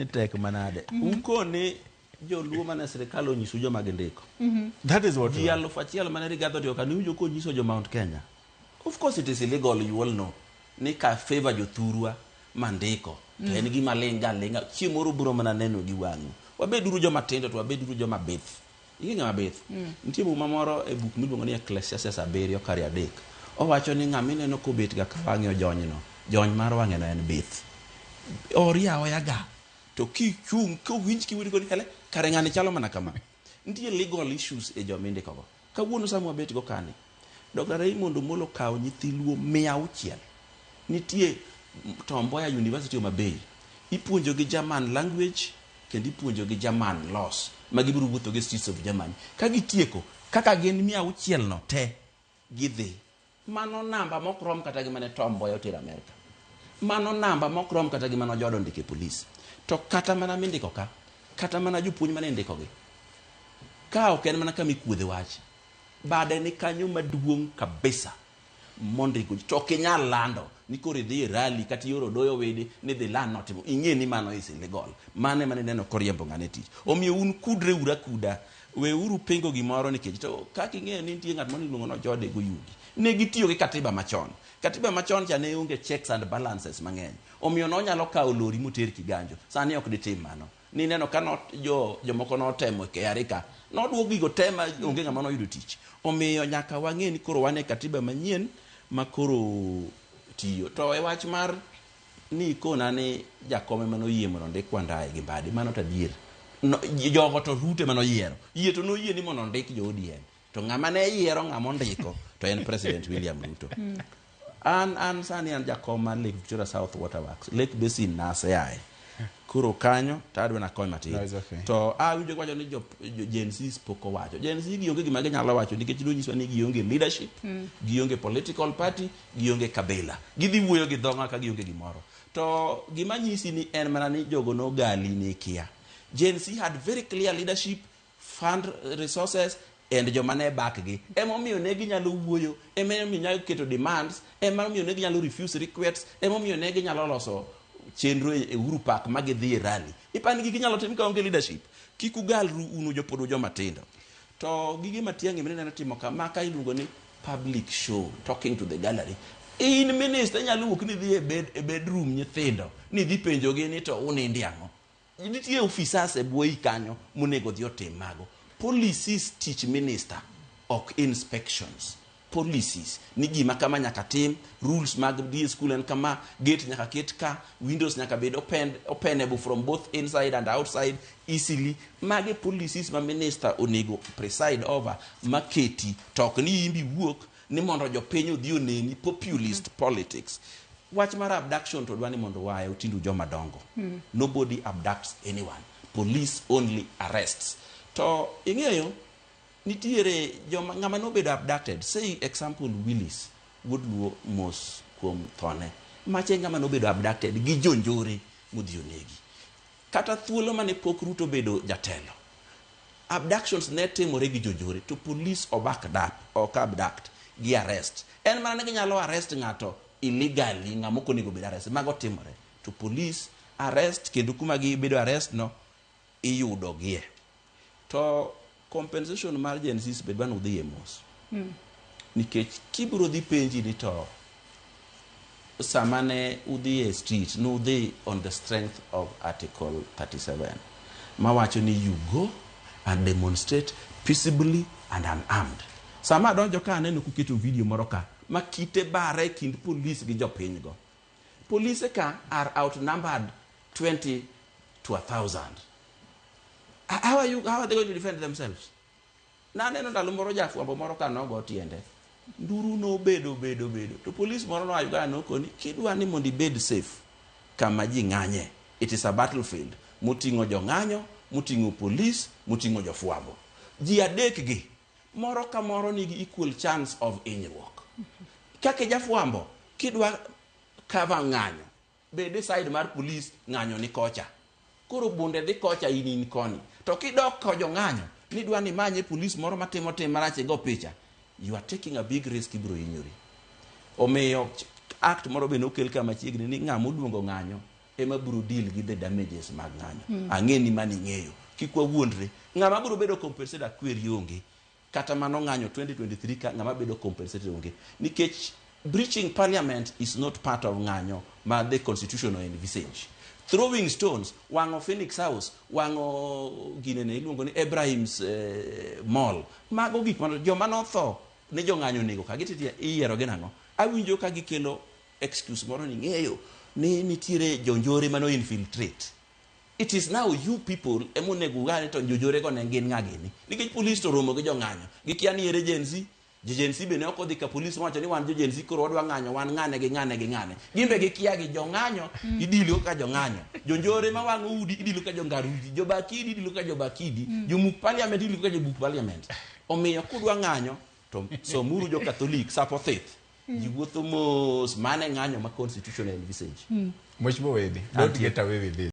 Ni tek manade. Ukoni joluo mane sirikal onyisu joma gindiko. That is what Ji 1000 mane Rigathi otimo ka niwinjo konyiso jo Mount Kenya. Of course it is illegal, you all know. Ni ka favor jothurwa mandiko. To en gima ling' ga ling'a. Chieng' moro ubiro mana neno gi wang'u. Wabeduru joma tindo to wabeduru joma bith. Ing'e ng'ama bith? Nitie muma moro e buk miluongo ni Ecclesiastes 7 kare 3. Owacho ni ng'ama ineno kobet ga ka wang'e ojonyno. Jony mar wang'e no en bith. Ori aoya ga. To kichung' kowinj kiwinjo koni hele kare ng'ani chalo mana kama. Nitie legal issues e joma indiko go. Kawuono sama wabet go kani, Dr. Raymond Omolo kawo nyithi luo 600. Nitie Tom Mboya University Homa Bay. Ipuonjo gi German language kendo ipuonjo gi German laws ma gibiro wuotho gi streets of Germany. Ka gitieko, kaka gin 600 no te gidhi. Mano namba mok rom kata gi mane Tom Mboya otero Amerika. Mano namba mok rom kata gi mane Ojodo ondiko e polis. To kata mana mindiko ka, kata mana jopuonj mane indikogi, ka ok en mana kama ikuodhe wach, bade ni kanyo maduong' kabisa mondiko ji. To ok inyal lando ni koro idhi e rally kata ioro Odoyo Wede ni dhi land notimo. Ing'e ni mano is illegal. Mano ema nineno koriembo ng'ane e tich. Omiyo un kudre uru akuda. Weuru pingo gimoro nikech to kaka ing'eyo ni nitie ng'at moro iluongo ni Ojode Goyugi. Ne gitiyo gi katiba machon. Katiba machon cha ne onge checks and balances mang'eny. Omiyo nonyalo kawo lori moter Kiganjo. Sani ok ditim mano. Nineno ka no, jo, jomoko notemo e KRA ka. Noduok gigo te ma onge ng'ama noyudo tich. Omiyo nyaka wang'e ni koro wan e katiba manyien ma koro tiyo. To e wach mar ni ikona ni jakom ema noyie mondo ondik Wandayi gi Mbadi, mano to adier. No, jogo to Ruto ema noyiero. Yie to noyie ni mondo ondik jo ODM. To ng'ama ne yiero ng'ama ondiko to en President William Ruto. An sani an jakom mar Lake Victoria South Water Works. Lake Basin naseaye. Koro kanyo to adwa nakony matin. No, it's okay. To awinjo kiwacho ni jo Gen Zs pok owacho. Gen Z gionge gima ginyalo wacho nikech nonyiswa ni gionge leadership, gionge political party, gionge kabila. Gidhi wuoyo gi dho ng'a ka gionge gimoro. To gima nyisi ni en mana ni jogo nogali ne kia. Gen Z had very clear leadership, fund resources and joma ne back gi. Emomiyo ne ginyalo wuoyo, emomiyo nyalo keto demands, emomiyo ne ginyalo refuse requests, emomiyo ne ginyalo loso chenro e Uhuru Park ma gidhi e rally. Ipani gigi inyalo tim ka onge leadership. Kik ugalru unu jopod joma tindo. To gige Matiang'i mineno timo kama ka iluongo ni public show, talking to the gallery. In minister inyalo wuok ni idhi e bedroom nyithindo, ni idhi penjogi ni to unindi ang'o. Nitie officers e bwoyi kanyo monego odhi otim mago. Policies teach minister, ok inspections. Policies ni gima kama nyaka tim, rules mag dhi e school en kama, gate nyaka ket ka, windows nyaka bed open, openable from both inside and outside easily. Mage policies ma minister onego preside over maketi to ok ni imbi wuok ni mondo jopiny odhi oneni populist politics. Wach mar abduction to dwa ni mondo waye otindu joma dongo. Nobody abducts anyone. Police only arrests. To ing'eyo nitiere joma ng'ama nobedo abducted say example Willis wuod Luo mos kuom thone mache ng'ama nobedo abducted gi jonjore modhi onegi kata thuolo mane pok Ruto bedo jatelo abductions ne timore gi jonjore to police obak dap ok abduct gi arrest en mana ni ginyalo arrest ng'ato illegally ng'ama ok onego bed arrest mago timore to police arrest kendo kuma gibedo arrest no iyudo gie to compensation mar Gen Z bed bana udhiye mos nikech kibiro dhi penji ni to sama ne udhi e street nudhi on the strength of article 37 mawacho ni you go and demonstrate peaceably and unarmed sama adonjo ka aneno kuketo video moro ka ma kite bare e kind police gi jopiny go polise ka are outnumbered 20 to 1000 how are they going to defend themselves naneno ndalo moro jafwambo moro ka nogo tiende nduru nobedo bedo bedo to polis moro noa Uganda nokoni kidwa ni mondo ibed safe kama ji ng'anye it is a battlefield moting'o jong'anyo moting'o polis moting'o jofwambo ji adek gi moro ka moro nigi equal chance of hinyruok kaka jafwambo kidwa cover ng'anyo bed e side mar polis ng'anyo ni kocha koro bunde dhi kocha in in koni to kidok ko jong'anyo nidwa ni manye polis moro matimo tim marach igo picha you are taking a big risk ibiro hinyori omiyo act moro be nokel ka machiegni ni ng'ama oluongo ng'anyo. ema biro deal gi the damages mag ng'anyo. Ang'e ni mano ing'eyo. Kik wawuondre. Ng'ama biro bedo compensated akweri onge. Kata mano ng'anyo 2023 ka ng'ama bedo compensated onge. Nikech breaching parliament is not part of ng'anyo ma the constitution envisage. Throwing stones, wang'o Phoenix House, wang'o ginene iluongo ni Ibrahim's Mall. Mago gik mano joma notho ni jong'anyo onego ka gititie iyiero gi nang'o? Awinjo ka gikelo excuse moro ni ng'eyo ni nitiere jonjore mano infiltrate. It is now you people emonego ugane to jonjore go ne gin ng'a gini. Nikech police to romo gi jong'anyo. Gikia ni ere Gen Z. Jo Gen Z be ne ok odhi ka police mowacho ni wan jo Gen Z koro wadwa ng'anyo wan ng'ane gi ng'ane gi ng'ane. Gin be gikia gi jong'anyo idilo ka jong'anyo. Jonjore ma wang'o udi idilo ka jongar udi. Jobakidi idilo ka jobakidi. Jomuk parliament idilo ka jomuk parliament. Omiyo kudwa ng'anyo to somuru jo Catholic sapo thith. Ji wuotho mos mane ng'anyo ma constitution envisage. Mheshimiwa Wedi, don't get away with this.